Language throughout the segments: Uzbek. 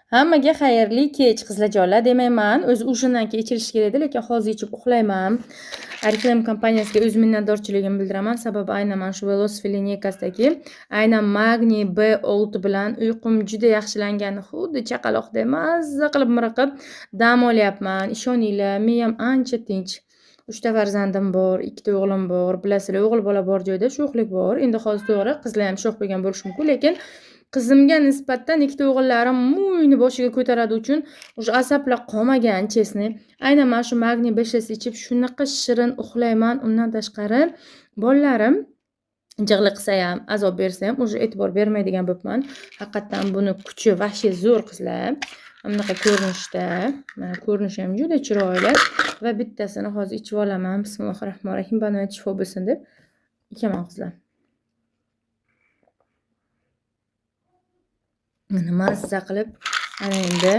Hammaga xayrli kech, qizlarjonlar demayman. O'zi ужин dan keyin ichilishi kerak edi, lekin hozir ichib uxlayman. Oriflame kompaniyasiga o'z minnatdorchiligimni bildiraman. Sababi aynan mana shu Velocity линейка sidagi aynan magniy B6 bilan uyqum juda yaxshilangani, xuddi chaqaloqdek mazza qilib miriqib dam olyapman. Ishoninglar, miyam ancha tinch. 3 ta farzandim bor, 2 ta o'g'lim bor. Bilasizlar, o'g'il bola bor joyda sho'xlik bor. Endi hozir to'g'ri, qizlar ham sho'x bo'lgan bo'lishi mumkin, lekin qizimga nisbatan ikkita o'g'illarim muyni boshiga ko'taradi uchun уже asablar qolmagan, честно. Aynan mana shu magniy B6 ichib shunaqa shirin uxlayman. Undan tashqari bolalarim jig'lik qilsa ham, azob bersa ham уже e'tibor bermaydigan bo'libman. Haqiqatdan buni kuchi вообще zo'r, qizlar. Bunaqa ko'rinishda, mana ko'rinishi ham juda chiroyli va bittasini hozir ichib olaman. Bismillahir rohmanir rohim. Banoyat shifo bo'lsin deb ichaman, qizlar. Mana mazza qilib ana endi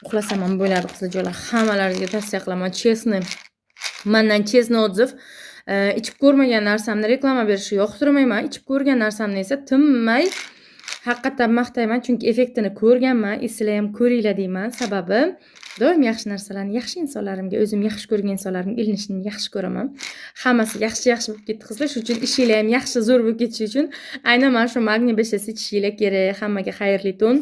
uxlasam ham bo'ladi, qizlarjonlar. Hammalaringizga tavsiya qilaman, честно. Mandan честный отзыв. Ichib ko'rmagan narsamni reklama berishni yoqtirmayman. Ichib ko'rgan narsamni esa tinmay haqiqatdan maqtayman, chunki effektini ko'rganman. Sizlar ham ko'ringlar deyman. Sababi doim yaxshi narsalarni yaxshi insonlarimga, o'zim yaxshi ko'rgan insonlarimga ilinishini yaxshi ko'raman. Hammasi yaxshi-yaxshi bo'lib ketdi, qizlar. Shuning uchun ishinglar ham yaxshi, zo'r bo'lib ketishi uchun aynan mana shu magniy B6 ichishinglar kerak. Hammaga xayrli tun.